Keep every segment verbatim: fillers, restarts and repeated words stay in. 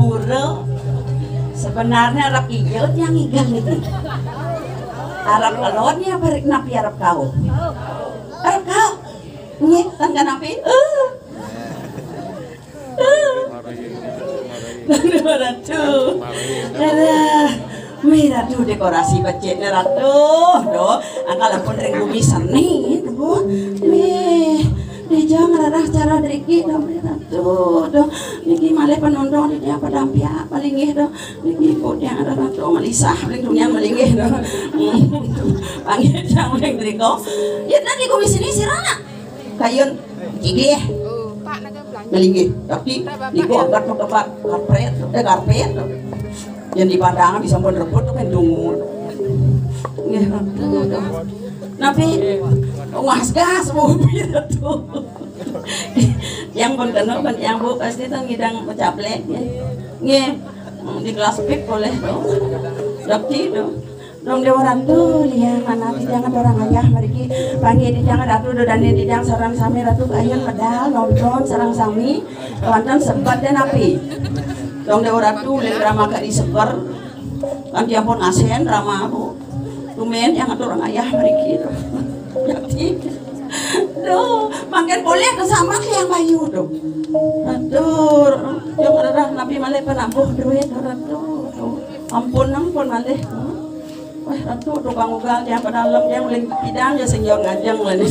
Pura, sebenarnya arep iya tiang ngigel niki. Arep kelon ya, arep napi, arep kauh? Arep kauh. Nggih, ten kanapi? Eh. Eh. Ratu. Dadah. Mih, Ratu, dekorasi beciknya, Ratu. Duh, angkal ampun ring bumi seni, duh. Mih, dija ngrereh cara driki, duh, mih, Ratu, duh. Niki malih penonton di tiang padang piak, paling nggih, duh. Niki kok tiang ada, Ratu, melisah, paling tunian, paling nggih, duh. Panggih tiang paling driko. Ya, tadi bumi seni sira, Nak. Kayun, gigih. Melinggih. Tapi niku angkat ke tempat karpet, eh, karpet. Yang di padang bisa pun rebut tuh kan dungu. Nggih, aduh, aduh. Napi ngas gas mobil tuh. Yang pun kena kan yang Bu pasti tuh ngidang pecaplek, ya. Nggih. Di kelas pip boleh tuh. Dapti tuh. Dong Dewa Ratu, liang mana titiang aturang ayah mriki. Panggih titiang Ratu, dodane titiang sareng sami Ratu, kayun medal nonton sareng sami. Wonten sebet den api. Dong Dewa Ratu, len drama kari seger. Kan dia pun ngasen drama aku. Tumen yang aturang ayah mriki. Jadi, duh, mangkin boleh ke sama yang bayu tuh. Atur, yang ada napi malih penampuh duit, Ratu. Ampun, ampun malih. Wah, Ratu, tukang ugal, tiang pedalem, tiang uling pidang, ya sing nyuwun ngajeng lah nih.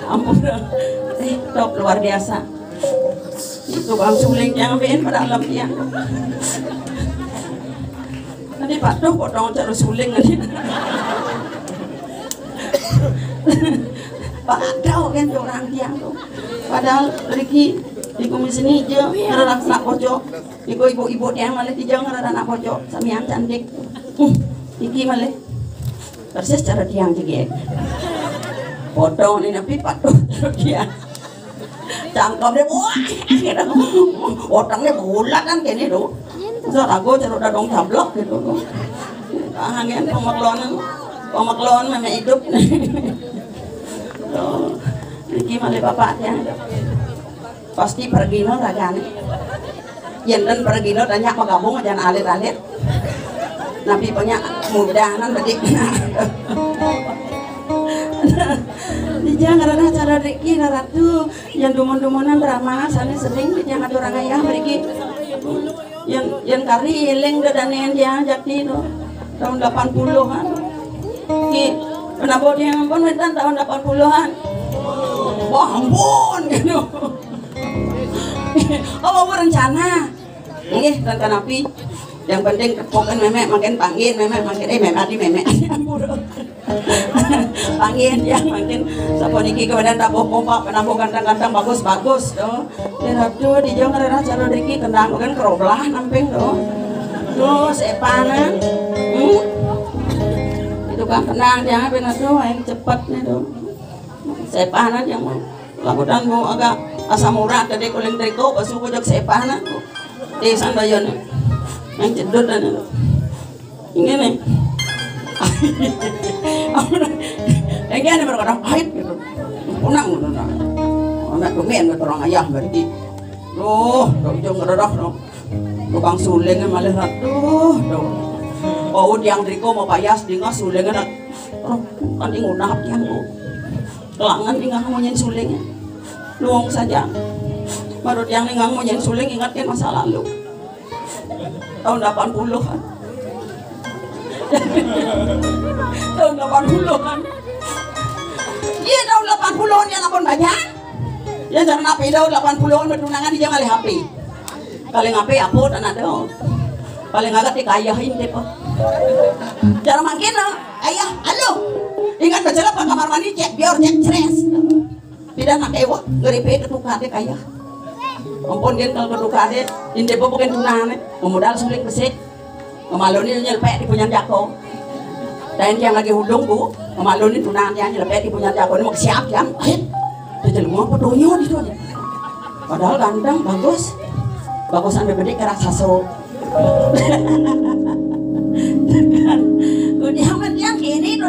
Ampun, eh, top luar biasa. Tukang suling tiang ben pedalem tiang. Nanti patuh potong cara suling nanti. Padahal kan orang tiang tuh. Padahal riki di kumis ini aja ngerak nak pojok. Ibu-ibu, ibu tiang malah tiga ngerak anak pojok, samian cantik. Hmm, iki malah persis cara tiang juga. Potong ini napi patuh cara tiang. Cangkemnya buah gitu. Otaknya bulat kan kene tuh. Bisa ragu ceruk dadong cablok gitu tuh. Angin pemeklon, pemeklon memang hidup. Tuh. Niki malih bapaknya. Pasti pergino ragane. Yen ten pergino tanya mau gabung aja alit-alit. Nabi punya mudahan bedik. Dijang rada cara riki ratu. Yang dumun-dumunan drama sana sering yang atur ayah mriki. Yang yang kari eling kedanen dia jati no. Tahun delapan puluhan. Ki penabur yang pun wonten tahun delapan puluhan. Wah, ampun gitu. Oh, apa rencana? Nggih, ten kanapi. Yang penting tepukan memek makin panggil, memek makin, eh, memek adi memek. Ampun. Panggih tiang mangkin sapuniki kemudian tabuh kompak, penabuh ganteng-ganteng, bagus-bagus tuh. Di ratu di jong rerah cara driki kendang kan keroblah namping tuh. Tuh sepanan. Hmm? Itu kan kendang tiang apa tuh yang cepet nih tuh. Sepanan yang mau lakukan mau agak asam urat tadi kuling triko basuh kujak sepanan tuh. Di sambayun. Yang cedot dan Ngene. Iki ane berkata pahit gitu. Punang ngono nah. Ana domen orang ayah berarti. Loh, dok jong ngeredah no. Tukang suling malih ratu. Dok. Oh, tiang riko mau payas dingah suling nak. Oh, kan ingunah tiang kok. Kelangan dingah mau nyen suling. Luang saja. Baru tiang dingah mau nyen suling ingatkan masa lalu. Tahun delapan puluhan. Tahun delapan puluhan. Iya, tahun delapan puluhan ya ampun banyak. Ya jangan apa tahun delapan puluhan bertunangan dia kali H P. Paling H P apa tak ada. Paling agak dikayahin deh kok. Cara makin lah. Ayah, halo. Ingat baca lah kamar mandi cek biar cek ceres. Pida nak ewak, ngeripe ketukade kaya. Ampun gen kalau ketukade, inde bobo gen tunane, memodal suling besik. Ngemaloni nyelepek di punyan jako. Dan yang lagi hudung bu, ngemaloni tunane nyelepek di punyan jako, ini mau siap jam. Eh, dia jelema apa donya di sana? Padahal ganteng, bagus. Bagusan bebedik ke raksasa. Udah amat yang kini tuh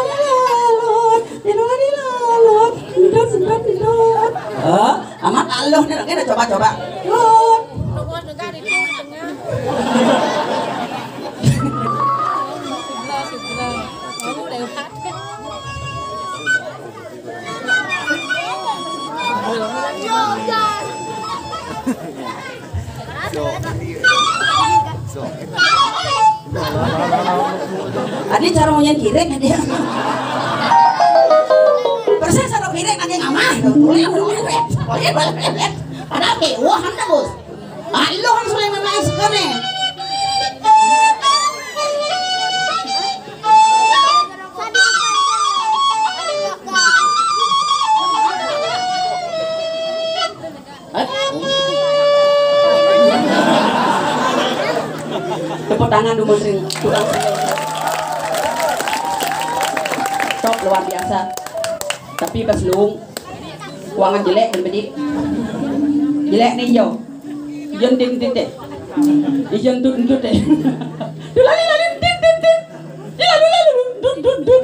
Lalu, lalu, lalu, lalu. Ndut, ndut, ndut. Oh, amat aluh nih, kene coba-coba. Ndut. Adi cara ngunyah kirek dia. Persis sama kirek nanti ngamah. Boleh, boleh, boleh. Boleh, boleh, boleh. Ada apa? Wah, anda, Bos. Aduh, kan Sulaiman naik sekali. Tepuk tangan dulu, Menteri. Tukang. Top, luar biasa. Tapi pas lu, kuangan jelek, berbedi. Jelek nih, yo. Ijen tin tin teh. Ijen tut tut teh. Dulali lali tin tin tin. Dulali lali dut dut dut.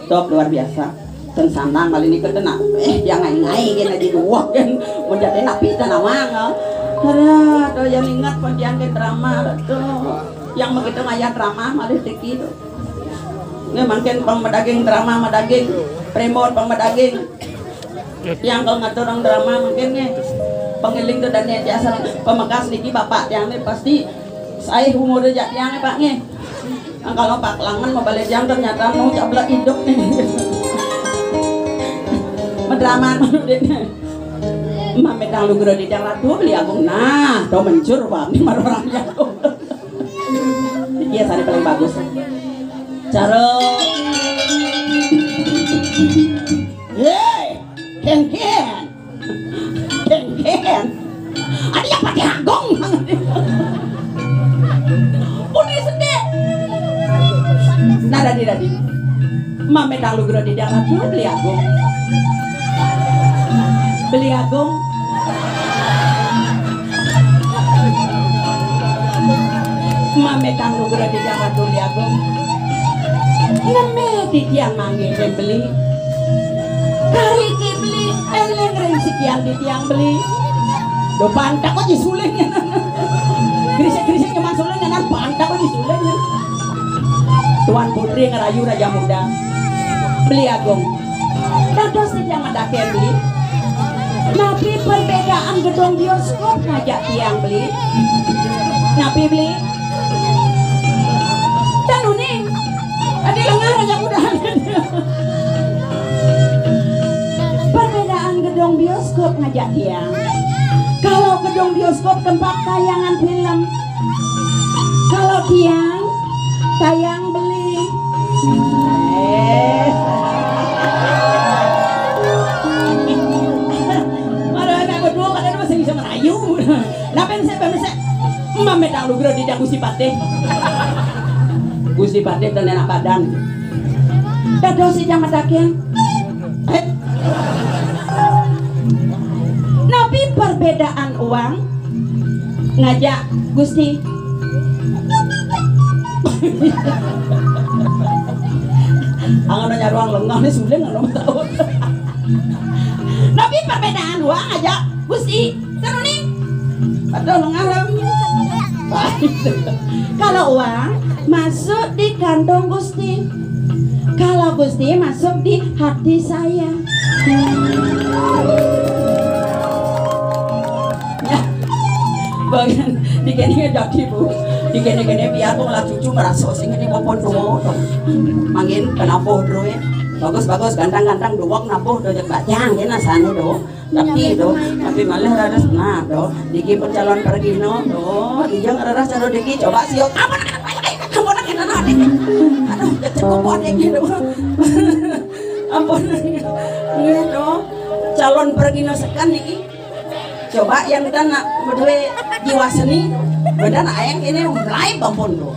Top, luar biasa. Ten sandang kali ini kena. Eh, dia ngai-ngai dia lagi dua kan. Mau jadi napi tan awang, oh. Ada, tuh yang ingat panjang ke drama tuh. Yang begitu ngayah drama malah teki tuh. Nggih, mangkin pang medaging drama, medaging premon, pang medaging. Yang kalau ngatur orang drama mungkin nih, pengiling tuh dan yang biasa, pemekas niki bapak yang nih pasti saya umur aja yang nih, Pak, nih. Nah, kalau Pak Langan mau balik jam ternyata mau coba hidup nih. Medraman deh. Mamit dang lugra di dang ratu beli agung. Nah, tuh mencur, Pak. Ini mah orang jago. Iya, sari paling bagus. Cara. Hei, kengken. Kengken. Ada yang pakai agong. Putri sedih. Nah, dadi, dadi. Mamit dang lugra di dang ratu beli agung. Beli agung. Mamit dang lugra di dang ratu beli agung. Neme di tiang manggih beli. Kari ki beli, eleng ring sikian di tiang beli. Do pantak aja suling. Grisik-grisik nyeman suling, nyeman pantak aja suling. Tuan Putri ngerayu Raja Muda. Beli agung. Dados titiang medaken, beli. Napi perbedaan gedung bioskop ngajak tiang, beli? Napi, beli? Dan uning. Adi lengah Raja Muda. Perbedaan gedung bioskop ngajak tiang. Kalau gedung bioskop tempat tayangan film, kalau tiang, tayang beli. Eh. Mana anak berdua pada masih bisa merayu. Napa yang saya bisa? Mamit dang lugra di dang Gusti Patih. Gusti Patih ten enak badan. Dados titiang medaken. Eh. Napi perbedaan uang ngajak Gusti? Angan nyaruang lengah nih suling, angan tahu. Tapi perbedaan uang aja, Gusti. Kan uning. Aduh, ngarang. Kalau uang masuk di kantong Gusti. Kalau Gusti masuk di hati saya. Ya. Bagian di kene dadi, Bu. Di kene-kene biar kok lah cucu merasa sing ini maupun tuwa to. Mangin penabuh terus ya. Bagus-bagus, ganteng-ganteng, duwong nabuh do jek bajang ya nasane do. Tapi do, tapi malah rada senang do. Diki pun calon pergino do. Dijang rada cara diki coba siok. Apa nak apa nak apa nak kita nak diki. Aduh, jek cukup diki do. Ampun. Iya do. Calon pergino sekan diki. Coba yang kita nak berdua jiwa seni, beda nak ayang ini mulai bangun do.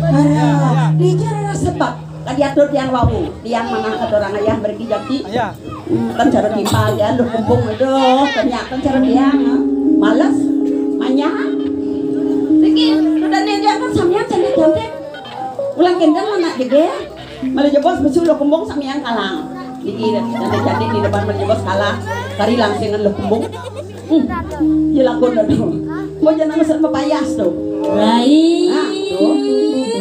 Aduh, dijang rada sebab. Kan diatur tiang wau, tiang mana kata orang ayah berki jati. Iya. Hmm, kan cara timpal ya, lu kumpung itu, ternyata cara tiang, ah. Males, manyah. Niki, udah nih dia kan sampean cantik-cantik. Ulang kendang anak gede, malah jebos besul lu kumpung sampean kalah. Niki, cantik-cantik di depan malah jebos kalah. Kari langsung lu kumpung. Hmm. Iya, lakon dah tu. Mau jangan mesen mapayas tu. Rai, nah, tu.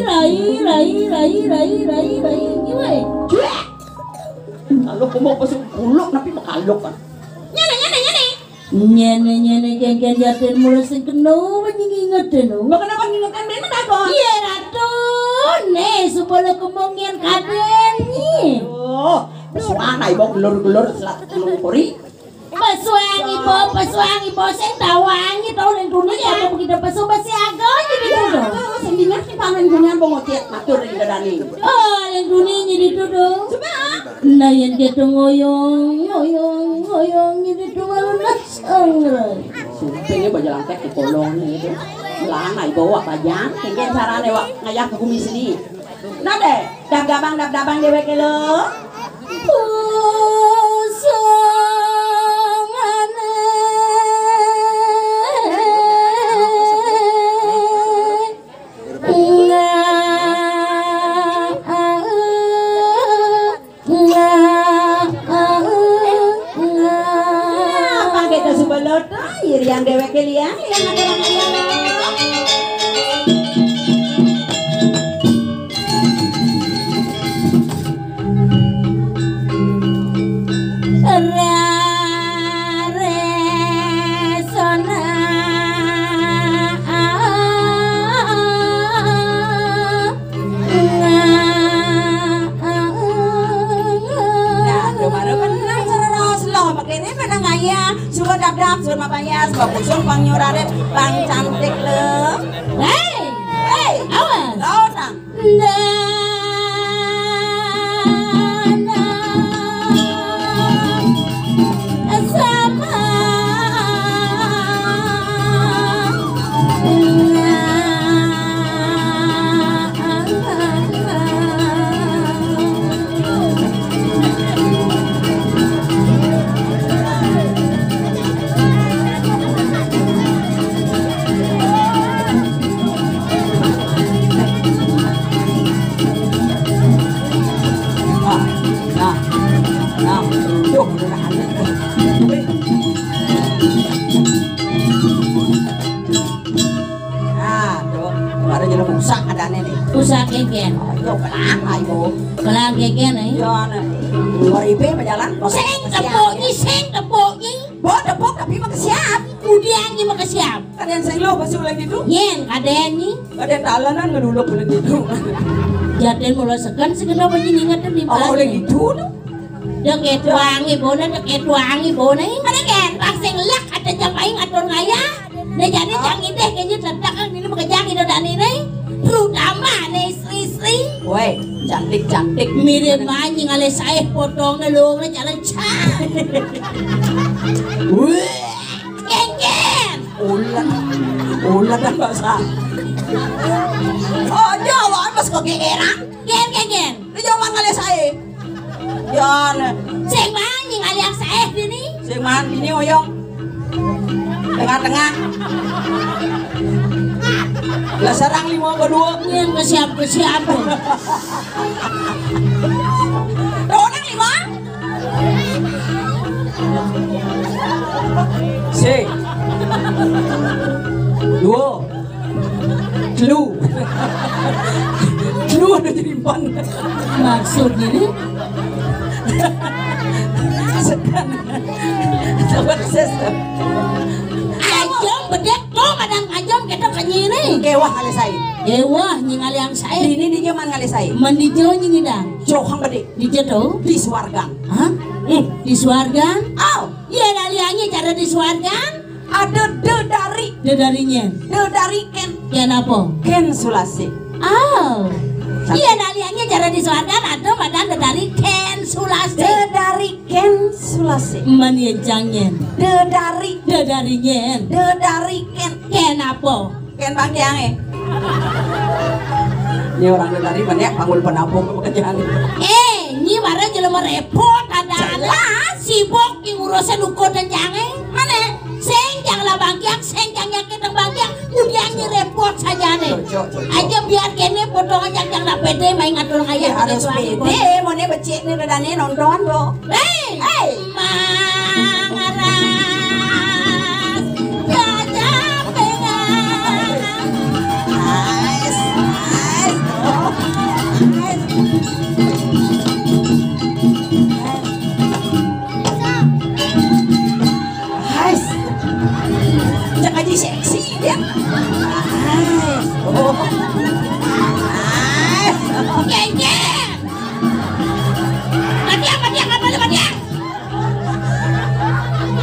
Rai, rai, rai, rai, rai, rai. Gimana? Cuek. Kalau aku mau pasang buluk, tapi makaluk kan. Nyene, nyene, nyene. Nyene, nyene, kengken jaten mula sing kena, apa nying inget tu? Mau kenapa ngingetan dia nak takut? Iya, Ratu. Nih, supaya kemungkinan kaden ni. Oh, pesuan, ibu gelur-gelur, selat gelur kori. Pesuang ibu, pesuang ibu, sing tawangi tau ning dunia, begitu pesu besi aga aja dituduh. Sing dingat ki panen dunia bongocet, matur ning dadane. Oh, ning dunia aja dituduh. Coba. Nah, yang kita ngoyong, ngoyong, ngoyong, jadi dua lunas. Sumpene baja langkek di kolong gitu. Lanang ibu wak bajang, kengken carane wak ngayah ke bumi sini. Nah deh, dab-dabang, dab-dabang dewek lo. Pusungane. Nga, nga, nga. Apa kita subalot? Irian dewek liang, yang ada orang liang. Rare sona. Nah, do baru kan nang cara raos lo, makanya mana ngaya, suruh dap-dap, suruh mapayas, bagusun pang nyurarit, pang cantik lo. Hei, hei, awas. Lo nang. Nda, nda, sama. Nah, nah, nah, tuh, udah ada. Nah, tuh, baru jadi rusak adanya nih. Rusak kengken. Oh, itu pelan lah itu. Pelan kengken, eh. Iya, nah. Dua ribu berjalan. Sing tepuk ni, sing tepuk ni. Bawa tepuk tapi pakai siap. Udian ni pakai siap. Kadang saya lo masuk lagi tu. Yen, kadang ni. Kadang talanan ngeduluk lagi tu. Jaden mula sekan, sekan apa ni ingat tu di. Oh, lagi tu tu. Dek tuangi bona, dek tuangi bona. Kadang kan, pasang lak ada jam aing atur ngaya. Nah, jadi jang ideh kayaknya tetap kan ini bekerja gitu dan ini. Terutama nih istri-istri. Woi, cantik-cantik. Mirip banyi ngalih saeh potongnya lo, ngalih jalan cah. Wih. Kengken. Ulat. Ulat dan basah. Oh, nyawa mas kok gegeran. Gen, gen, gen. Lu jangan ngalih saeh. Ya, nah. Sing banyi ngalih saeh dini. Sing man, ini oyong. Tengah-tengah. Lah serang lima kedua. Yang ke siap, ke siap. Tuh, nang lima. Hei. Dua. Telu. Telu ada jadi empat. Maksudnya ni? Sekan. Sabar ses. Ajom bedek tu madang ajom kita kenyini. Kewah ngalih sai. Kewah nyi ngalih sai. Ini di zaman ngalih sai. Mendijo nyi ngidang. Johang bedek. Di jeto? Di suargan. Hah? Hmm. Di suargan? Au. Iya daliannya cara di suargan? Ada dedari. Dedarinya. Dedari ken. Ken apa? Ken Sulasi. Oh. Iya daliannya cara di suargan ada madan dedari ken Sulasi. Dedari ken Sulasi. Man ya jangan. Dedari. Dedarinya. Dedari ken. Ken apa? Ken bangkiang eh. Ini orang dari mana ya? Panggul penampung pekerjaan. Eh, ini baru jelema repot ada. Jelas. Sibuk di urusan ukur dan jange. Mana? Seng jang lah bangkiang, seng jang yakin dan bangkiang. Kemudian ini repot saja nih. Cocok, cocok. Aja biar kene potong aja jang lah pede main ngatur ngayah. Ya, harus pede, mau nih becik nih udah nih nonton, Bro. Hei! Hei! Mangaras gajah pengang. Ais, ais, oh. Ais. Ais. Cak aja seksi dia. Ais. Oh. Ais. Gengge. Matiang, matiang, apa lu matiang?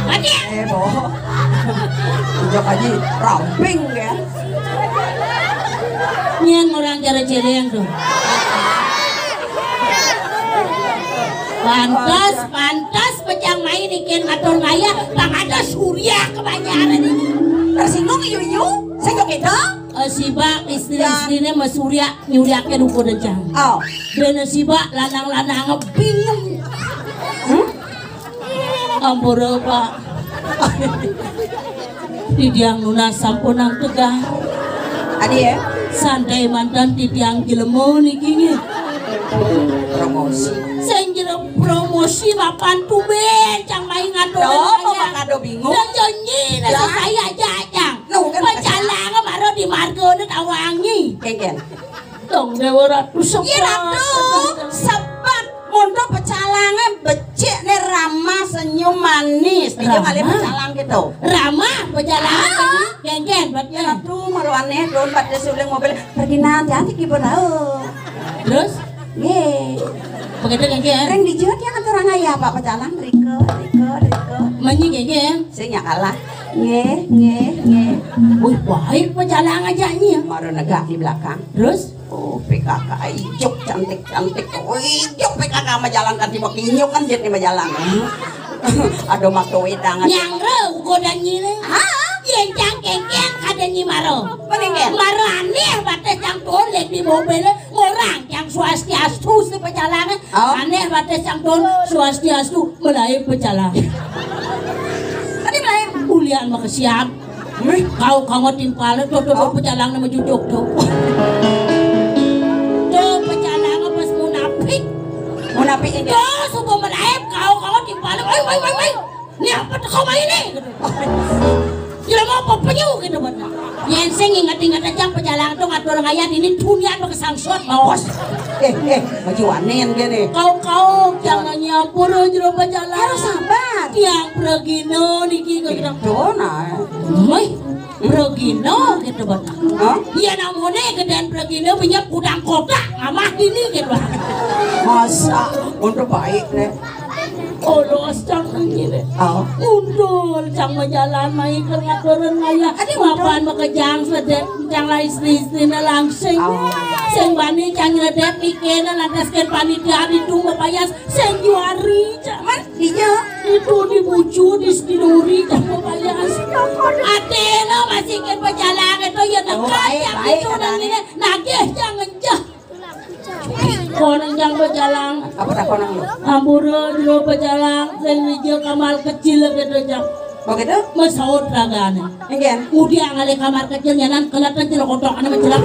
Matiang. Eh, boh. Ujak aja ramping ya. Nyen orang cara celeng tuh. Pantas, pantas pecang main ikin ngatur ngayah, bang ada surya kebanyaran ini. Tersinggung iu-iu, saya kok gitu? Eh, sibak istri-istrine mesurya nyuriake duko dejang. Oh. Dene sibak lanang-lanang bingung. Hmm? Ampura, Pak. Titiang nunas sampunang tegang. Adi ya? Santai mantan titiang jelema niki nggih. Promosi. Sing jero promosi mapan tumben cang main ngatur. Loh, kok kado bingung? Dan janji nasi saya aja cang. Pecalang maro di marga ne tawangi. Kengken. Dong Dewa Ratu sepat. Iya, Ratu, sepat. Mundur pecalangan becik ne ramah senyum manis. Dia kali pecalang gitu. Ramah pecalangan. Genggen buat ya, Ratu, maro aneh don pada suling mobil. Pergi nanti, nanti kibur tahu. Terus? Ye. Begitu genggen. Reng dijut ya ngatur orang ya, Pak, pecalang. Riko, Riko, Riko. Manyi genggen. Sing ya kalah. Nggih, nggih, nggih. Wih, baik pecalang aja nyi. Maro negak di belakang. Terus? Oh, P K K ijuk cantik-cantik. Oh, ijuk P K K sama jalan kan tiba kinyuk kan jadi sama jalan. Aduh, mak tuh wedangan. Nyangre ugo dan nyile. Hah? Yen cang kengkeng kada nyi maro. Peningken. Maro aneh batas cang tuh lek di mobil orang yang swastiastu si pecalangan. Oh. Aneh batas cang tuh swastiastu. Melae pecalang. Tadi melae. Ulian makesiab. Kau kamu timpal tuh tuh pecalang nama jujuk tuh. Tuh pecalang pas munafik. Munafik ini. Tuh subuh melae kau kamu timpal. Woi woi woi woi. Ini apa tuh kau main nih? Jelema apa penyu gitu buat. Yen sing inget-inget aja pecalang tuh ngatur ngayat ini dunia pakai sangsot mau. Bos. Eh, eh, baju aneh dia nih. Kau-kau jangan nyampur jero pecalang. Harus sabar. Tiang pragina niki kok kita. Dona. Woi, pragina gitu buat. Hah? Iya namanya gedean pragina punya kudang kotak amah dini gitu. Masa untuk baik nih. Olos cang ngene. Oh. Mundur cang majalan mai keur ngatureun ngayah. Adi mundur. Mapan makejang sedet cang lah istri-istrina langsing. Oh. Sing bani cang nyedet mikena lantas ken panitia ditu mapayas sing juari cang. Man, iya. Itu dibucu di siduri cang mapayas. Atena masih ken pecalang itu ya. Oh, dekat baik, cang baik, itu adanya. Nangis nagih cang ngenceh. Konang jang bejalang. Apa tak konang lu? Ampura jero bejalang, sing nijil kamar kecil gitu jang. Oh gitu? Mesaut ragane. Enggak. Udah ngalih kamar kecil nyanan kelihatan celok kotok ane mencelak.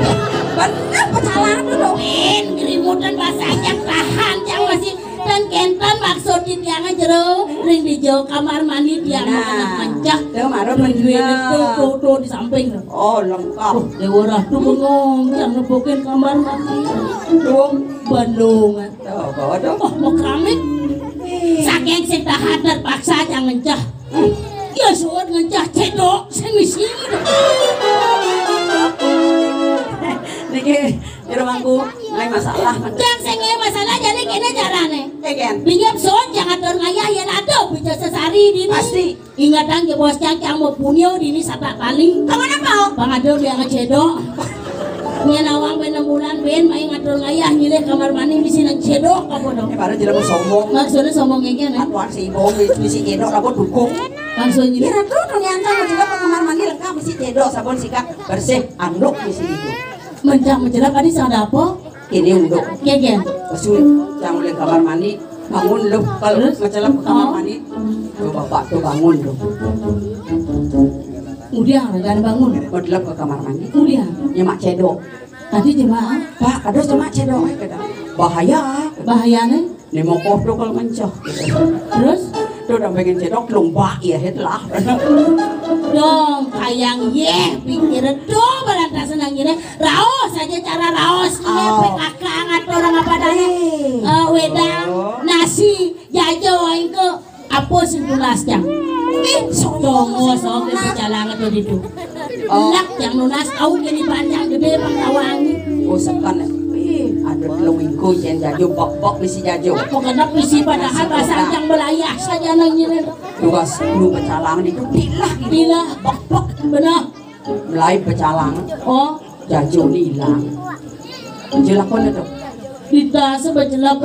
Bener pecalang tuh dong. Min, gerimutan bahasa aja tahan jang masih Kan kénten maksud titiang jero ring dija kamar mandi tiang. Nah, ngencah. Tuh, marep. Duwene bener. Tuh, tuh, tuh di samping. Oh, lengkap. Oh, Déwa Ratu bengong, tiang nepukin kamar mandi. Dong. Bandungan. Tuh, bawa dong. Oh, mau keramik. Saking sing tahan terpaksa tiang ngencah. Ya suud ngencah cedok sing misi. Niki jero mangku ngai masalah. Jang sing ngai masalah, jadi kene carane. Eh, Gen. Binyep suud jang atur ngayah yen ada bisa sesari dini. Pasti. Ingetang ke bos cang cang mau punyo dini sabak bali. Kamu apa? Bang Adul dia ngecedok. Nyen awang ben enam bulan ben main ngatur ngayah nyilih kamar mandi misi nang cedok apa dong? Eh, baru jelema sombong. Maksudnya sombong kayak gini. Atuan si ibu misi cedok apa dukung. Langsung nyilih. Kira tuh ternyata mau juga ke kamar mandi lengkap misi cedok, sabun, sikat, bersih, anduk misi itu. Mencak mencelap tadi ada apa? Ini unduk. Kayak gini. Besul, yang oleh kamar mandi. Bangun lu, kalau terus? Mencelap ke kamar mandi. Tuh bapak tuh bangun tuh. Udah, jangan bangun. Mencelap ke kamar mandi. Udah. Nyemak cedok. Tadi jemaah. Pak, ada jemaah cedok, eh, kata. Bahaya. Bahayanya? Ini mau kodo kalau mencah. Terus? Tuh udah pengen cedok, lomba ya, het lah. Dong, kayang yeh, pikir tuh balantas nang ini. Raos aja cara raos, ini. Oh. P K K ngatur orang apa dah? Eh. Eh, wedang, oh. Nasi, jajo, aing ke. Apa sing tunas, Cang? Ih, sombong, sombong, sombong, sombong. Pecalang itu ditu. Oh. Lak yang nunas, au kini panjang gede pang tawangi. Oh, sepan. Ih, ada telung ingku jen jajo, bok-bok bisi jajo. Apa kena bisi padahal bahasa yang belayah saja nang ini. Tugas lu pecalang itu dilah gitu. Dilah. Bok-bok. Benar. Mulai pecalang. Oh. Jajo ni ilang. Jelakon itu. Kita sebab jelak.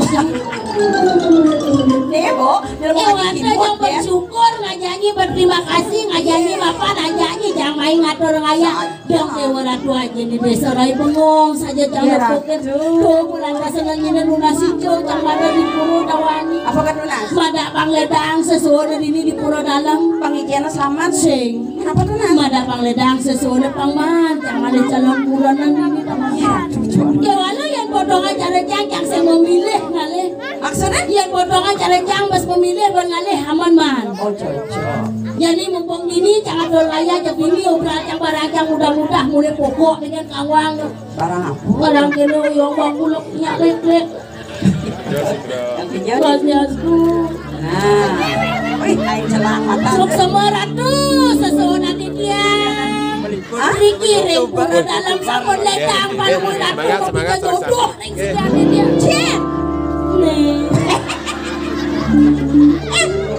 Nih, Bu, jelak. Eh, warga yang bersyukur, ngajangi berterima kasih, ngajangi mapan, ngajangi jangan main ngatur ngayah. Dong, Déwa Ratu aja di desa Rai Bengong saja jangan. Iya, Ratu. Tuh, bulan rasa nangina lunas hijau, jangan ada di pura Dawani. Apa kan lunas? Madak pangledang sesuai dari ini di pura dalam. Pangijian selamat. Sing. Kenapa tuh, Nas? Madak pangledang sesuai pangman, jangan ada calon buronan ini, Mas. Iya, Ratu. Ya, walau yang potongan cara jangkang saya memilih, ngalih. Maksudnya? Yang potongan cara jang mas memilih, buat ngalih, aman, man. Oh, cocok. Jadi mumpung ini, jangan dol raya, jadi ini obral yang barang yang mudah-mudah, mulai pokok dengan kawang. Barang apa? Barang kena, ya, bang, buluk, nyak, lek-lek. Swastiastu. Nah. Wih, aing celang mata. Suksma Ratu, sesuunan dia. Hah? Riki, ring pura dalam sampun ledang, panuhun Ratu, semangat, semangat, jodoh, semangat. Ring siang dia. Cien. Nih.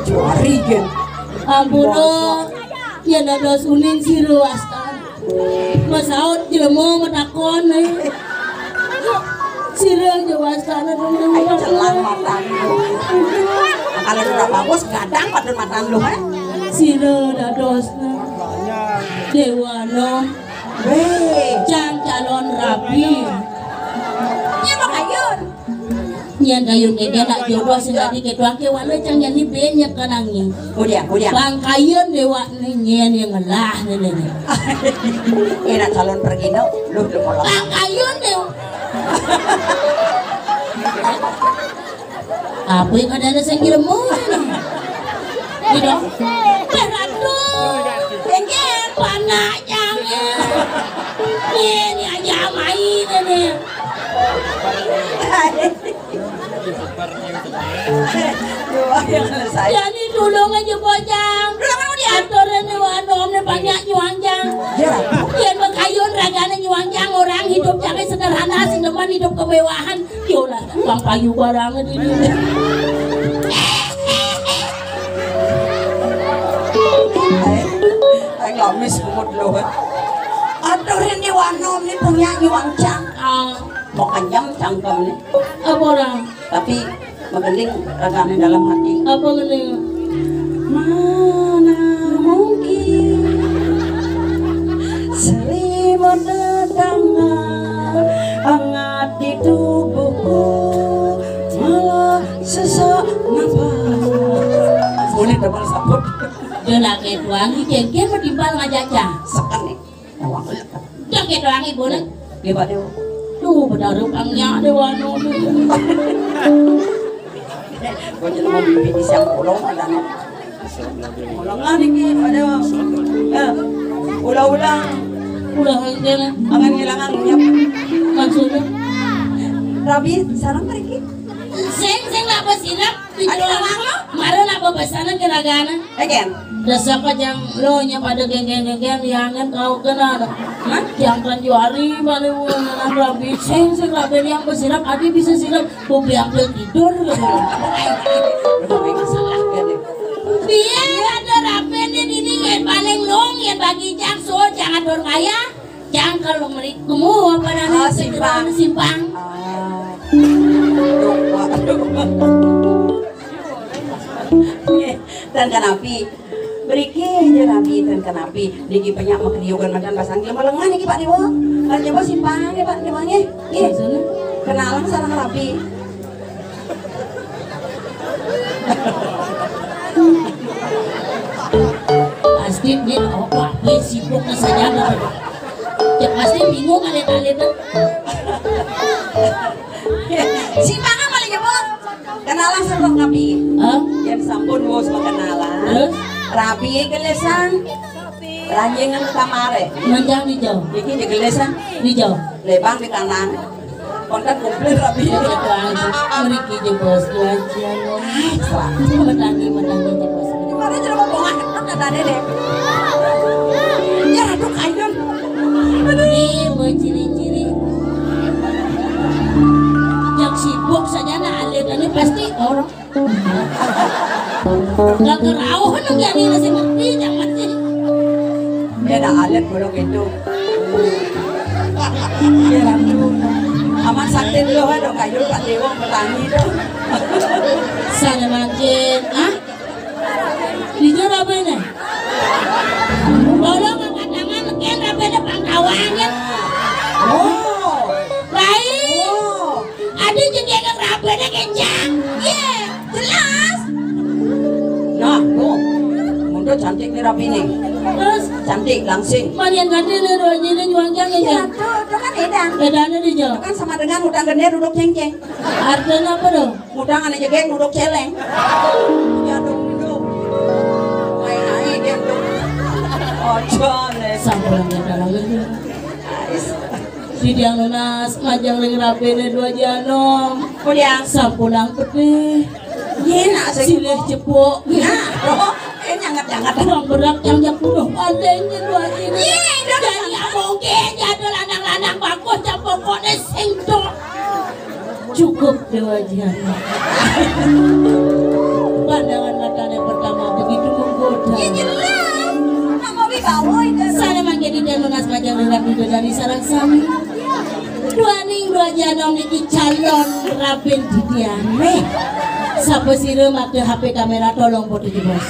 Juari, Gen. Ampun, ya dados uning siru astana. Masaut jelema matakon, eh. Sira jawastana. Ayo, celang matan lu. Kalau udah bagus, gadang pada matan lu, eh. Sira dados Déwana. Weh. Cang calon rabi. Ya, Mak Ayun. Nyén kayun kéné nak jodoh sing dadi kétuang ké wala cang nyén ni ben nyek kanangnya. Udah, udah. Bang kayun déwa ni nyén yang ngelah ni ni. Enak calon pergino, lu lu kalau. Bang kayun déwa. Apa yang ada sing ilmu? Gitu. Teh Ratu. Enggak, panak jangan. Ini aja main ini. Jadi tulung aja bocang. Aturan ni wanom ni banyak nyuangjang. Ya. Yang berkayun ragana nyuangjang orang hidup jangan sederhana sing demen hidup kemewahan. Yolah, bang payu barang ini. Ayo ngamis kumut lo. Aturan ni wanom ni banyak nyuangjang. Ah. Mau kenyang cangkem ni. Apa orang? Tapi menggending ragane dalam hati. Apa gending? Mana mungkin selimut tetangga hangat di tubuhku malah sesak napas. Boleh double sabut. Dia nak ketuang ni cengkeh mau timbal ngajak cah. Sekan ni. Dah kita orang ibu ni. Dia buat dia. Tuh, berdarah pangnya dia wanu ni. Kok jelema mimpi di siang bolong ada nih. Ulangan iki pada, eh, ulang-ulang. Ulah ngene. Angan ngilangan ngunyap. Maksudnya? Rabi, sareng mriki. Sing, sing lak besinep. Ada orang lo? Mara lak bebesanan kiragana. Again. Dasar pajang lo nya pada geng-geng-geng yang kau kenal. Hah? Yang kan juari balik ulang rabi. Sing, sing rabi yang besinep, adi bisa sinep. Ku biang tidur. Biar ada rapi nih dini, yang paling long, yang bagi jang so, jangan dorong ayah. Jang kalau meri-, kemu apa namanya? Ah, simpang. Simpang. Ah. Aduh, aduh. Oke, dan kanapi. Mriki nggih rabi ten kenapi. Niki penyak makriukan madan pasang dia melengan niki Pak Dewa. Pak Dewa simpang nggih Pak Dewa nggih. Nggih. Kenalan sareng rabi. Pasti dia, oh, Pak, dia sibuk ke saja. Ya, pasti bingung alit-alit. Simpangan paling nyebut. Kenalan sareng rabi. Hah? Yen sampun wis kenalan. Terus? Rabi gelesan. Ranjing nang kamare. Manjang di jauh. Iki di gelesan. Di jauh. Lebang di kanan. Konten komplit rabi. Ya, ya, Tuhan. Mriki je bos tuan cian. Metangi, metangi je bos. Kemarin jadi ngomong anak tadi deh. Ya, aduh kayun. Ini berciri-ciri. Yang sibuk saja nah alit ini pasti orang. Gak kerauh nang jadi nasi ngerti jangan sih. Dia ada alit burung itu. Dia lalu. Aman sakti dulu, aduh kayu Pak Dewa petani tuh. Sana makin, ah? Jujur apa ini? Kalau angkat tangan, ken apa ada pangkawannya? Oh. Baik. Oh. Ada jendela rapenya kencang. Iya, jelas. Nah, tuh. Muncul cantik nih rapi nih. Terus? Cantik, langsing. Marian gede nih, dua jini nyuangkiang ya. Iya, tuh, itu kan edan. Edannya di jauh. Itu kan sama dengan utang gede duduk cengceng. Artinya apa dong? Ngutang ane jegeg nuduk celeng. Jaduk-duduk. Main ae dia tuh. Ojo, nih. Sampun yang dalam itu. Ais. Di tiang lunas, majang ring rapene dua janom. Udah. Sampun yang pedih. Iya, nak, sing. Silih cepuk. Nah, oh, ini nyangat-nyangat. Bang berat yang jak udah pandainya dua ini. Iya, udah. Jadi, ya, mungkin jadul anak-anak bagus, jam pokoknya sing tok. Cukup Dewa Jihan. Pandangan matanya pertama begitu menggoda. Ya jelas. Nak mau wibawa itu. Saya mangke di dalam lunas majang lelaki dari sarang sami. Duaning dua janom niki calon rabin didian. Weh. Sapa sira make H P kamera tolong foto di bos.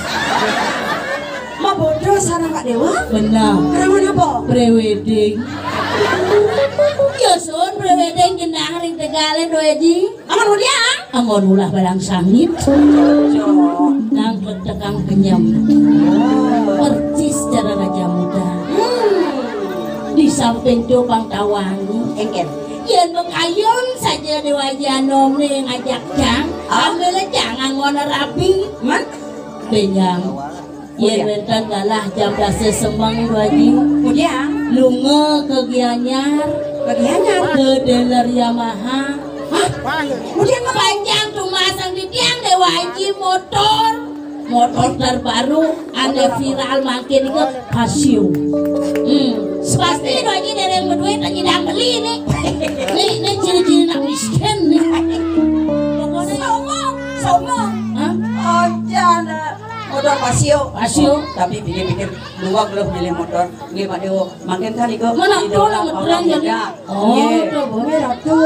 Mabodo sareng Pak Dewa? Benar. Kerawan apa? Prewedding. Ya sun prewedding genah ring Tegale, Dua Ji. Aman udah? Anggon ulah barang sangit. Nang tekang kenyem. Persis cara Raja Muda. Hmm. Di samping tu pang tawangi. Engken. Yen mengayun saja Dewa Janom nih ngajak jang. Ah. Ambil jang anggon rabi. Man? Benjang. Yen wenten galah jam dase semeng, Dua Ji. Kemudian? Lunga ke Gianyar. Ke Gianyar? Ke dealer Yamaha. Hah? Kemudian apa? Panjang tumasang di tiang Dewa Aji motor. Motor terbaru, ane viral mangkin ke Casio. Hmm. Pasti Dua Ji dereng beduit, Dua Ji dah beli nih. Nih, nih ciri-ciri nak miskin nih. Pokoknya sombong, sombong. Hah? Aja, nak. Motor Pasio. Pasio. Tapi pikir-pikir, dua belum milih motor. Nggih, Pak Dewo. Mangkin kan niku. Mana idola tuh, orang orang ngetren jadi. Muda. Oh, nggih. Tuh, Bu. Nggih, Ratu.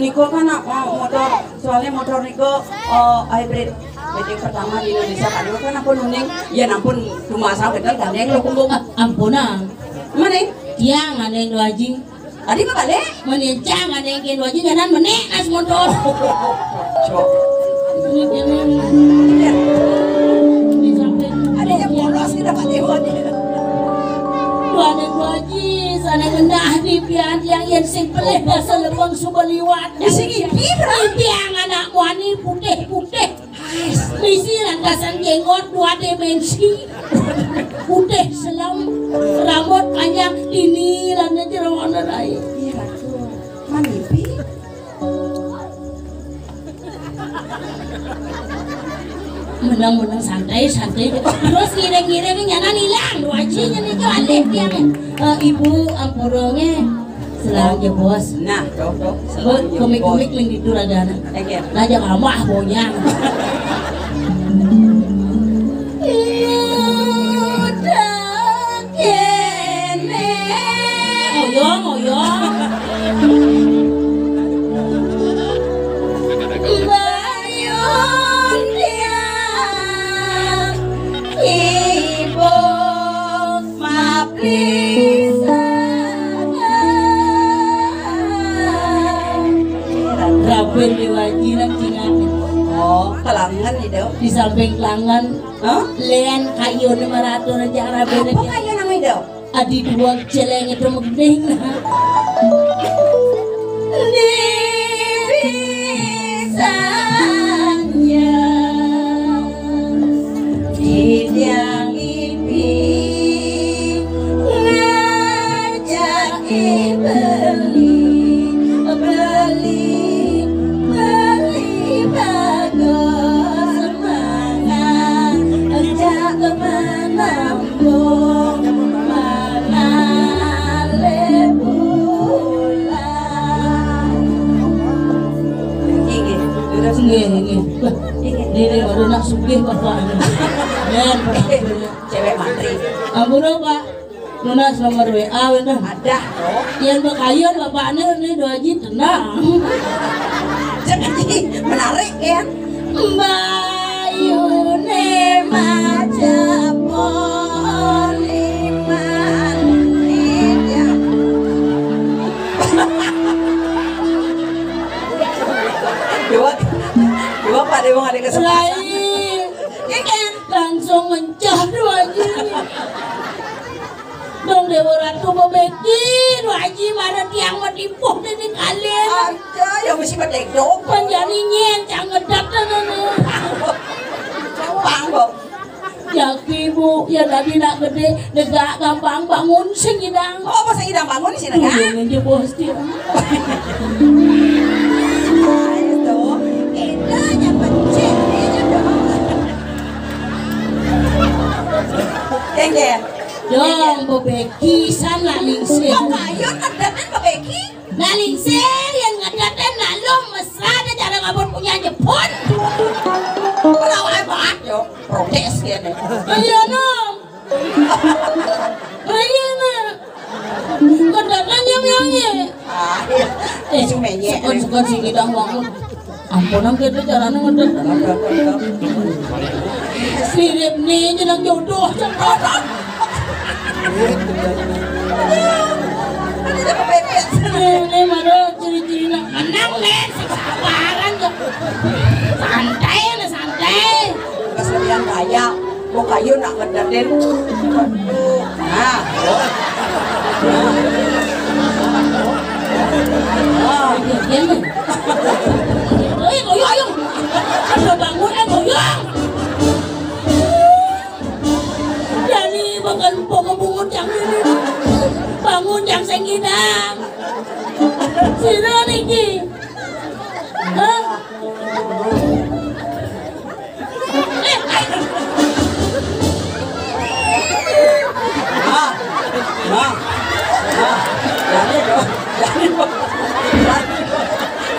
Niku kan apa motor? Soalnya motor niku, eh, hybrid. Jadi pertama di Indonesia, Pak Dewo kan ampun uning. Ya ampun, cuma asal gedal gandeng lo kumpul. Ah, ampunan. Mana? Ya, ngandeng Dua Ji. Tadi mah balik. Menincang ada yang kayak Dua Ji jalan menek as motor. Cok. Ini kene. Ini sampai. Ada yang bolos kita Pak Dewa nih. Dua ada Dua Ji. Sané ngenah di pian tiang yén sing pelih dasar lembang suba liwat. Sing ipi, Bro? Ipi yang anak muani putih-putih. Misi lantasan jenggot dua dimensi. Putih selem, rambut panjang, dini lana jeroana rai. Iya, Ratu. Manipi? Menang-menang santai, santai. Terus ngiring-ngiring nyana hilang, dua aji nyana itu alih dia. Eh, ibu ampura nggih. Selang jebos. Nah, tuh, tuh. Selang jebos. Komik-komik ning ditu rada anak. Oke. Raja ramah bonyang. Udah kene. Oyong, oyong. Bayun dia. Ibu. Raben di waji nang cingakan. Oh, kelangan itu. Di samping kelangan. Hah? Lean kayuné maratur aja raben. Apa kayu namanya itu? Adi dua celeng itu mending. Di pisangnya. Idang ipi ngajak i beli, beli, beli bagus semangat, ngajak ke mana pun, mana le pulang. Inggih, terus. Inggih, inggih. Inggih. Ini baru nak sugih bapak ini. Dan berhasil. Cewek mantri. Ampun, Pak. Nunas nomor W A wénten. Ada, loh. Yang berkayun bapaknya ini dua aji tenang. Jadi menarik ya. Mbayune maca poliman. Iya. Dua, dua Pak Dewa ada kesempatan. Lain. Langsung mencah dua aji. Dong Dewa Ratu bebeki dua aji, mana tiang metipuh ini kalian. Ada yang mesti betek dong. Panjani nyen cang ngedat. Pang, Bang. Ya ibu, ya tadi nak gede, negak gampang bangun sing idang. Oh, apa sing idang bangun sih, negak? Iya, ngeje bos dia. Ayo tuh, kita nyampe cek dia dong. Kengke. Dong, bebeki san lah lingsir. Kok kayu ngedetin bebeki? Nah, lingsir yang ngedetin lalu mesra ada cara ngabut punya Jepun. Kenapa hebat, yo? Protes dia nih. Ayo, nom. Ayo, nak. Ngedetin nyam nyamnya. Ah, iya. Eh, sumenye. Sekon-sekon sing idang bangun. Ampun, nang kita caranya ngedet. Mirip nih, jenang jodoh. Ini mana ciri-ciri nak menang nih, sabaran tuh. Santai, nah, santai. Pas kalian kaya. Kok kayu nak ngedetin? Nah. Nah. Eh, koyo, ayo. Ayo bangun, eh, koyo. Jani bakal pokok bungut yang ini. Bangun yang sengidang. Sira niki. Hah? Nah, nah, nah. Jadi, Bro. Jadi, Bro. Jadi, Bro.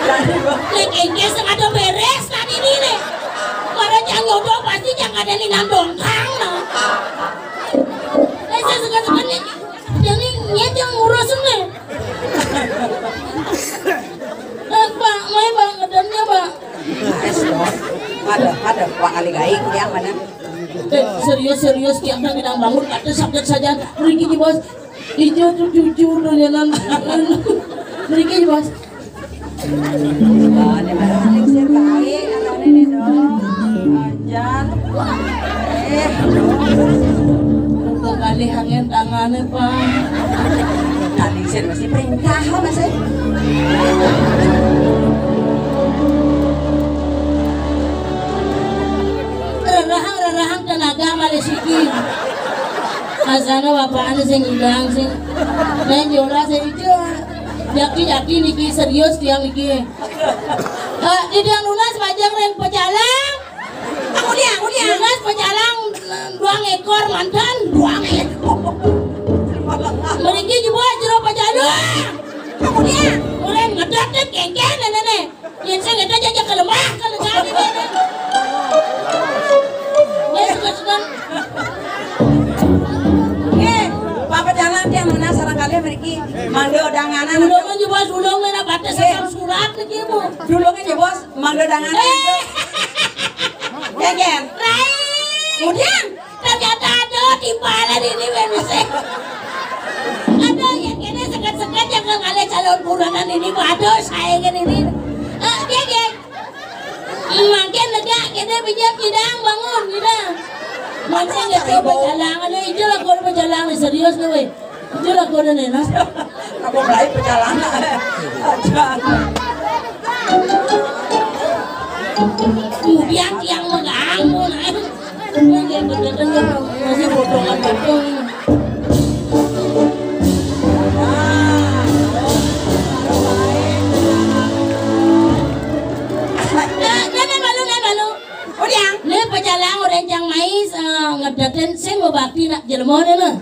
Jadi, Bro. Lek engke sing ada beres tadi ini, nih. Para cang jodoh pasti cang ada ning nandongkang, no. Eh, saya suka-suka nih. Jadi, nyet yang ngurus nih. Eh, Pak, main, Pak, ngedannya, Pak. Ada, ada, Pak Ali Gaing, yang mana? Eh, serius, serius, tiap hari kita bangun, kata sabda saja, mriki, Bos. Ijo tuh jujur, tuh, jalan. Mriki, Bos. Wah, ini malah lingsir baik, kalau ini, dong. Ajar. Eh, aduh. Kok kali hangen tangannya, Pak. Tadi sih masih perintah apa sih? Rerahang, rerahang tenaga malah siki. Asana bapak anu sing hilang sing. Neng jola sing ijo. Jaki-jaki niki serius tiang niki. Eh, di tiang lunas majeng ring pecalang. Uliang, uliang. Lunas pecalang duang ekor mantan, duang ekor. Mriki jebul jero pecalang. Uliang. Uliang ngedot kengkeng nene. Yen sing ngedot aja ke lemah, ke lengan ini. Wes, wes, wes. Eh, Pak Pecalang tiang nunas sareng kalih mriki mangda danganan. Dulungan jebul dulung ora bates asal surat niki, Bu. Dulungan jebul mangda danganan. Eh. Geger. Rai. Kemudian ternyata ada timpalan ini, Bang Hussein. Aduh, yang kene sekat-sekat yang kali calon buronan ini, aduh, saingan ini. Eh, geger. Makin lega kene bijak kidang bangun, kidang. Makin lega pecalang, aduh, ijo lah kalau pecalang serius nih, weh. Ijo lah kalau nih, nah. Aku mulai pecalang. Aduh. Kemudian tiang mengganggu, nah. Masih potongan betul. Nah, nah, nah, malu, nah, malu. Udah. Nih pecalang orang cang mais, eh, ngedaten sing mau bakti nak jelema ne, nah.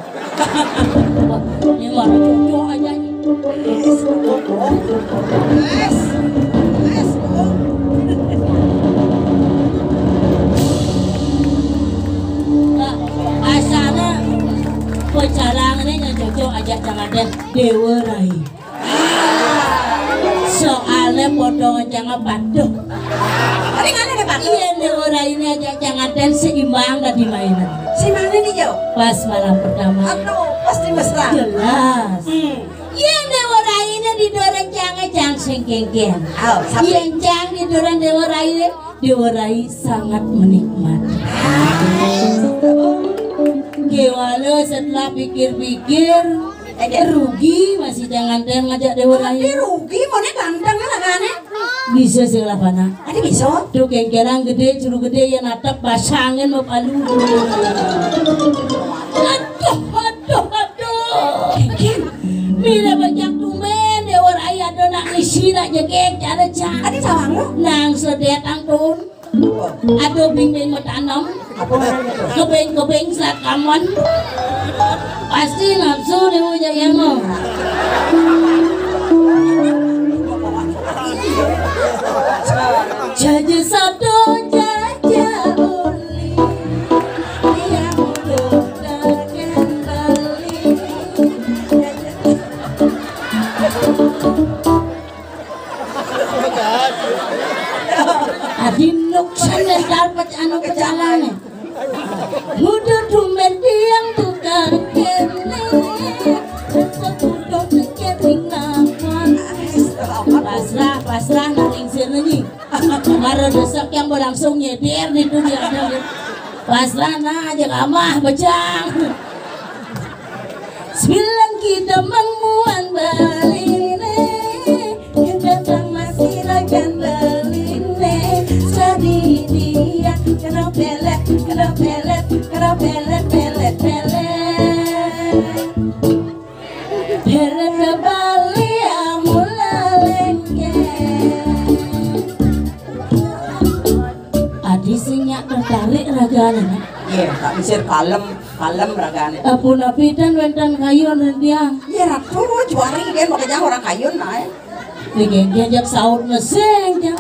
Ini mah cocok aja nih. Yes, yes, yes. Nah, asana pecalang ini yang cocok aja jangan deh Dewa Rai. Soalnya potongan jangan patuh. Tapi nggak ada patuh. Iya, Dewa Rai ini aja jangan deh seimbang tadi mainan. Si mana nih, Jo? Pas malam pertama. Aduh, pasti mesra. Jelas. Hmm. Yen Dewa Raine didorong cange cang sing kengken. Oh, sampai. Yen cang didorong Dewa Raine, Dewa Rai sangat menikmati. Kewala setelah pikir-pikir, eh, rugi masih jangan tem ngajak Dewa Rai. Tapi rugi, mana ganteng lah kan, eh? Bisa sih lah, Pana. Ada bisa? Tuh kengkenan gede, curu gede, ya natap basangin mau palu. Aduh, aduh, aduh, aduh. Kengken. Mira bajak tumben, Dewa Rai ada nak ngisi, nak jegek, cara cak. Ada sawang lu? Nang sedet angkun. Aduh, bing-bing mau tanam. Apa namanya itu? Kebing-kebing sakaman. Pasti nafsu dia mau jadi anu. Jaja satu, jaja uli. Dia udah kembali. Adi nuksan deh dapat anu pecalange. Muda tumben tiang tukang kene. Seputu keketing nawan. Pasrah, pasrah nang ingsir nyi. Mara desek yang berlangsung nyeder di dunia ada. Pasrah nah aja kamah bejang. Sembilan kita mengmuan baline, kita tang masih ragan baline. Jadi dia kena pelet, kena pelet, kena pelet, pelet, pelet. Pelet ke Bali, amula lengket. Adi sing nyak tertarik ragane, nah. Iya, tak bisa kalem, kalem ragane. Ampun, apitan wenten kayun rintiang. Iya, ratu juari dia pakai jang orang kayun, nah, eh. Niki diajak saut mesing, jang.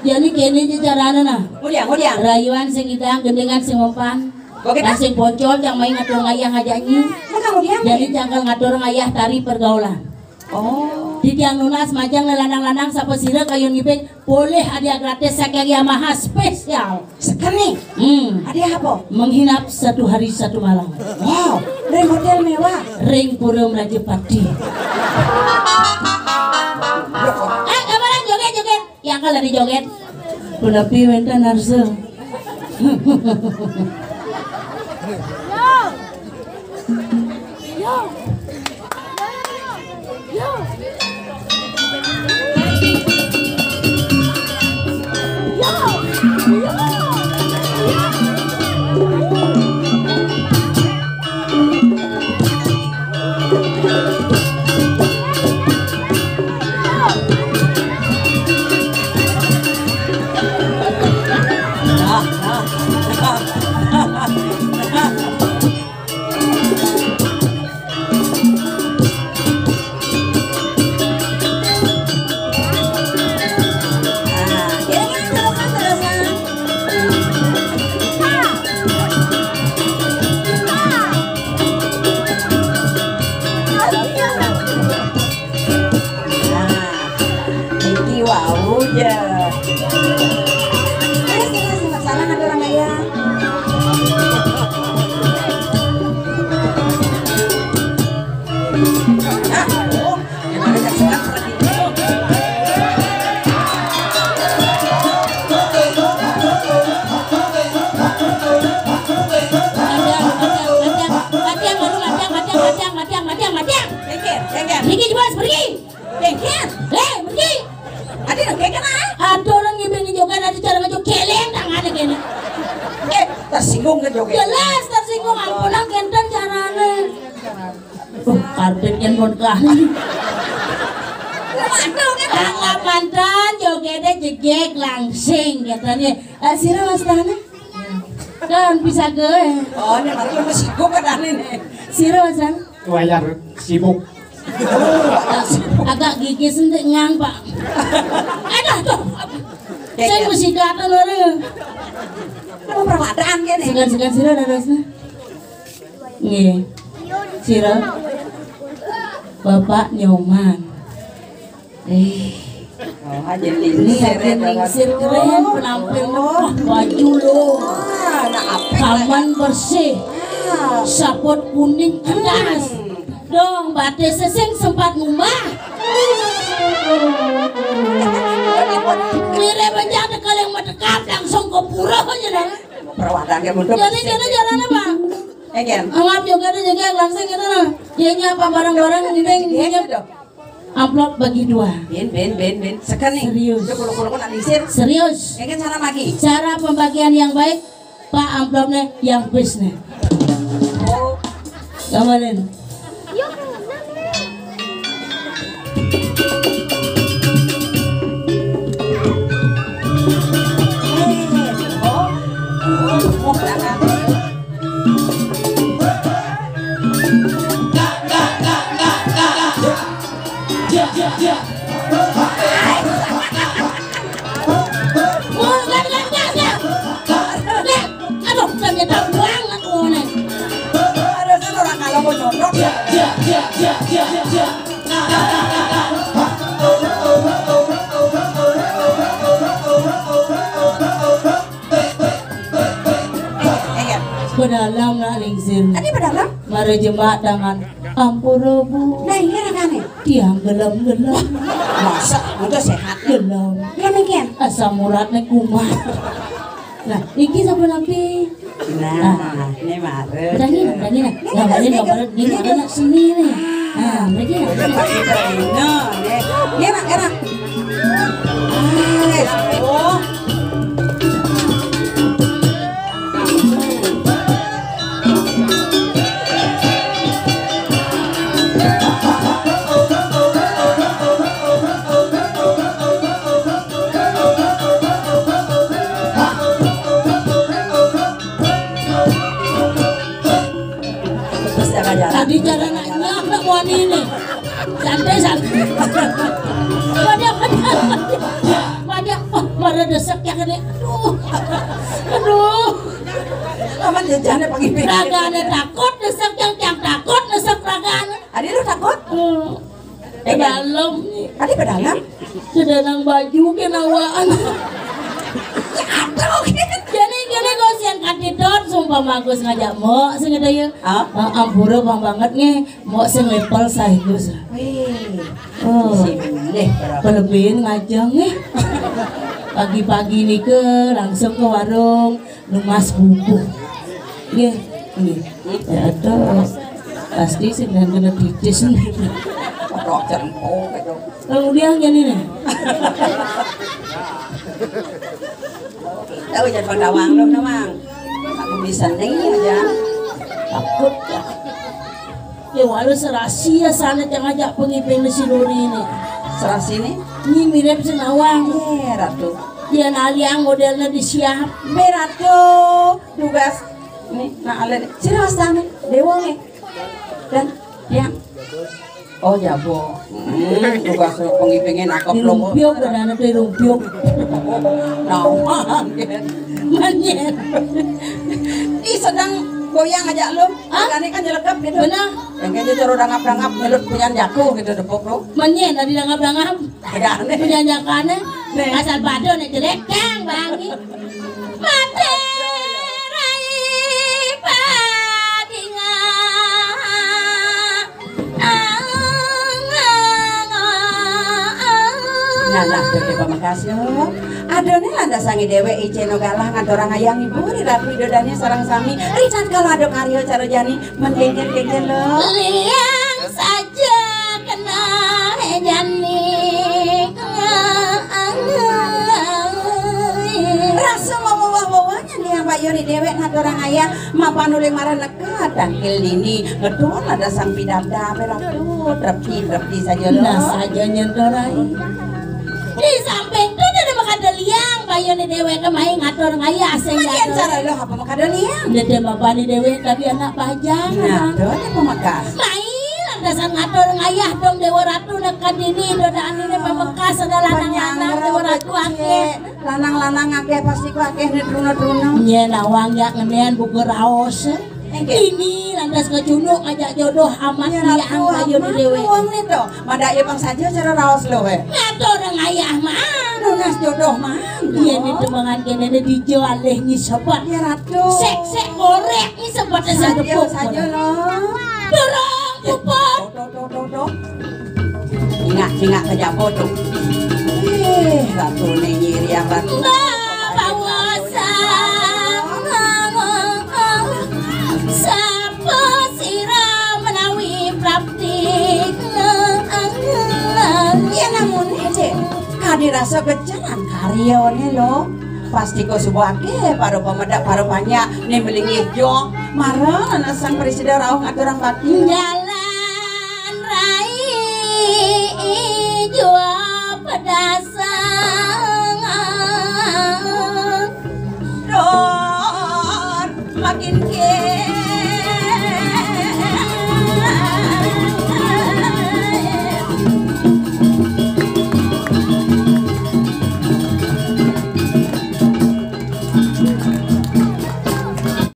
Jadi kene aja carane, nah. Mudiang, mudiang. Rayuan sing idang, gendingan sing mempan. Oke, nah, sing poncol, jang main ngatur ngayah aja nyi. Mudiang, mudiang. Jadi jangkal ngatur ngayah tari pergaulan. Oh. Di tiang nunas majang lelanang-lanang sapa sira kayun ngibing boleh hadiah gratis saking Yamaha spesial. Sekali. Hmm. Hadiah apa? Menghinap satu hari satu malam. Wow, ring hotel mewah. Ring Pura Mrajapati. Eh, kabaran joget-joget. Yang kalau dijoget. Punapi wenten arsa. Yo. Yo. Nah, oh, yang ada yang suka seperti itu. Matiang, matiang, matiang, matiang, matiang, matiang, matiang, matiang, matiang. Jengker, jengker. Pergi, Jebos, pergi. Jengker. Eh, pergi. Ada yang kayak kena? Ada orang ngibing joget, ada cara ngejoget, keleng tangannya kena. Eh, tersinggung kan joget? Jelas tersinggung, ampun, nang kenten carane. Uh, karpet kan pon kah. Waduh, kan? Anggap mantan, jogetnya jegeg, langsing, katanya. Eh, sira wastane? Kan bisa ke. Oh, ini malah lu sibuk kan ane nih. Sira wastane? Wayar sibuk. Agak gigi sentik nyang, Pak. Aduh, aduh. Saya mesti kata lho. Lu perwataan kene. Segan-segan sira ada rasanya. Nggih. Sira. Bapak Nyoman. Eh. Oh, aja ini lingsir ada lingsir keren penampil. Wah, baju lo. Wah, anak apa? Taman bersih. Ah. Sapot kuning kedas. Hmm. Dong, batis sesing sempat ngumah. Mire bencana kalau yang mendekap langsung ke pura aja dah. Perwataan ke mundur. Jadi, jadi jalan apa? Eh, Ken. Anggap juga ada juga langsung gitu loh. Dianya apa barang-barang ini yang amplop bagi dua. Ben, ben, ben, ben. Sekarang nih. Serius. Udah puluh-puluh nak lisir. Serius. Ya kan, cara bagi. Cara pembagian yang baik, Pak, amplopnya yang bis nih. Oh. Gambarin. Aduh, saya tahu banget ngomongnya. Ada kan orang kalau mau nyodok. Pedalam nak lingsir. Tadi pedalam? Mara jemak tangan. Ampura, Bu. Nah, iya, Kak, nih. Tiang gelem-gelem. Masa udah sehat? Gelem. Gelem, Ken? Asam uratnya kumat. Nah, iki sapa nanti? Nah, ini mare. Tanya, tanya. Nah, ini gambar ini ada nak seni nih. Nah, mereka. Ini, ini, enak, enak. Ah, oh. Tadi cara nanya apa wani ini? Santai, santai. Pada, pada, pada, pada desek ya kene. Aduh. Aduh. Aman jajannya pagi. Ragane takut desek yang, yang takut desek ragane. Adi lu takut? Hmm. Ke dalam. Adi ke dalam? Ke dalam baju ke nawaan. Jatuh. Jadi kene kok sian kandidat, sumpah bagus ngajak mok sing ada ya. Ah? Ah, ampura bang banget nih. Mok sing level saingus. Wih. Oh. Sini deh, berapa? Kelebihan ngajang nih. Pagi-pagi nih ke langsung ke warung. Numas bubuh. Nggih, nggih. Ya ada. Pasti sing nang kena titis nih. Rok jerempok gitu. Lalu dia ngene nih. Tahu jangan pada wang lu, Mang. Aku bisa nih aja. Takut ya. Ya walau serasi ya sana jangan ajak pengipin di si Nuri ini. Serasi ini? Ini mirip senawang. Iya, Ratu. Dia naliang modelnya disiap. Be Ratu, tugas. Nih, nah, ale. Sira wastane, Dewa nih. Dan yang, oh, jabo. Hmm, tugas pengipingin akep lo. Dirumpiuk, ada anak dirumpiuk. Nah, manyen. Ih, sedang goyang aja lo. Hah? Kan nyelekap gitu. Benar. Yang kayaknya cara dangap-dangap nyelut punya jaku gitu, depok lo. Manyen, tadi dangap-dangap. Ada aneh. Punya jakane. Nih. Asal bado nek jelek, kang bangi. Mate rai padinga. Alah, Déwék Pamekas lo. Adoné lantas sangi déwék icéna galah ngaturang ayah ngibur Ratu Ida Dané sareng sami. Ritatkala ada karya cara jani, mén kéngkén-kéngkén lo. Liang saja kena jani. Rasa mawéwéh nyén Liang Pak Yoni déwék ngaturang ayah mapan uli marang neka tangkil dini ngedon ada sang pidabdab Ratu, trepi-trepi saja lo. Nah, saja nyén to, Rai. Di samping to ada makada Liang, Pak Yoni déwék kemai ngaturang ayah sing. Majan cara lo apa makada Liang? Dédé mabani déwék tadi anak bajang. Nah, to ada Pamekas. Mai lantasan ngaturang ayah dong Déwa Ratu neka dini, dodaan ini Pamekas ada lanang-lanang Déwa Ratu akéh. Lanang-lanang akéh pasti ku akéh né truna-truna. Nyén awang ya ngenén buka raos. Éngké. Ini lantas kecunduk ngajak jodoh amat. Ya, Liang Ratu, kayu amat déwék. Uang né to. Madak ya pang saja cara raos lo, hé. Ngaturang ayah mah. Nunas jodoh mah. Iya, né temangan kéné né dija alih ngisebet. Ya, Ratu. Sék-sék gorék ngisebet. Saja, saja lo. Durung puput. Tuh, tuh, tuh, tuh, tuh. Cingak-cingak kejaba to. Ih, Ratu né nyiriang Ratu. Bawa sang sapa sira menawi prapti. Ya namun écé, kadi rasa geceran karyané lo. Pasti ko suba akéh para pamedak, para panjak né melinggih jong marang anak sang presida rauh ngaturang bakti. Jalan rai jua